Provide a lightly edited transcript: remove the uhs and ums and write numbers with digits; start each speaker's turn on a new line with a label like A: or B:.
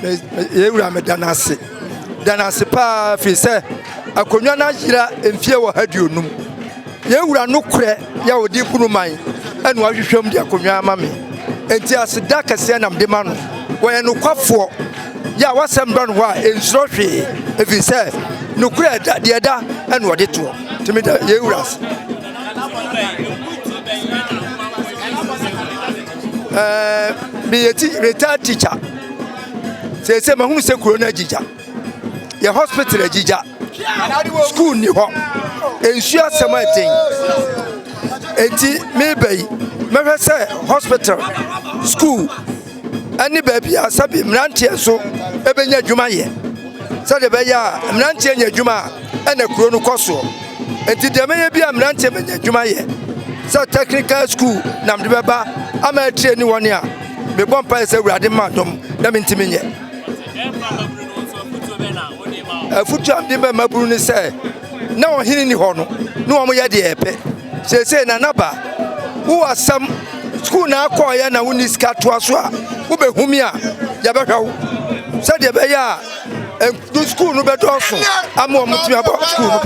A: Yɛn wura meda no ase. Da no ase paa firi sɛ akonnwa no ayera mfie wɔ ha duonum. Yɛn wura nokorɛ yɛ a ɔde bunu man ɛna wahwehwɛ mu de akonnwa ama me. Enti aseda kɛseɛ na mede ma no. Wɔyɛ nokwafoɔ yɛ a wasɛm ba no hɔ a ɛnsuro hwee ɛfiri sɛ nokorɛ ɛda deɛ ɛda ɛna ɔde toɔ. Nti meda yɛn wura ase. Ɛɛ meyɛ ti retired teacher. Seesei mahunu sɛ kuro no agyigya. Yɛ hospital agyigya. School ni hɔ. Nsuo asɛm ɛden. Enti meba yi, mɛhwɛ sɛ hospital, school, ɛne baabi a sɛbi mmeranteɛ nso ɛbɛnya adwuma yɛ. Sɛdeɛ ɛbɛyɛ a mmeranteɛ nya adwuma a ɛna kuro no kɔ soɔ. Enti deɛ mɛyɛ bi a mmeranteɛ bɛnya adwuma yɛ sɛ technical school na mede bɛba ama atire ne wɔn a mebɔ mpaeɛ sɛ Awurade mma adom na mentumi nyɛ. Afotuo a mede bɛma mmabunu ne sɛ na ɔhene ni hɔ no na wɔn yɛ deɛ ɛpɛ. Seesei Nana ba wowɔ asɛm sukuu na akɔɔyɛ na wonni sika toa so a wobɛhu mi a yɛbɛhwɛ wo sɛdeɛ ɛbɛyɛ a sukuu no bɛdɔɔso ama wɔn tumi abɔ sukuu no.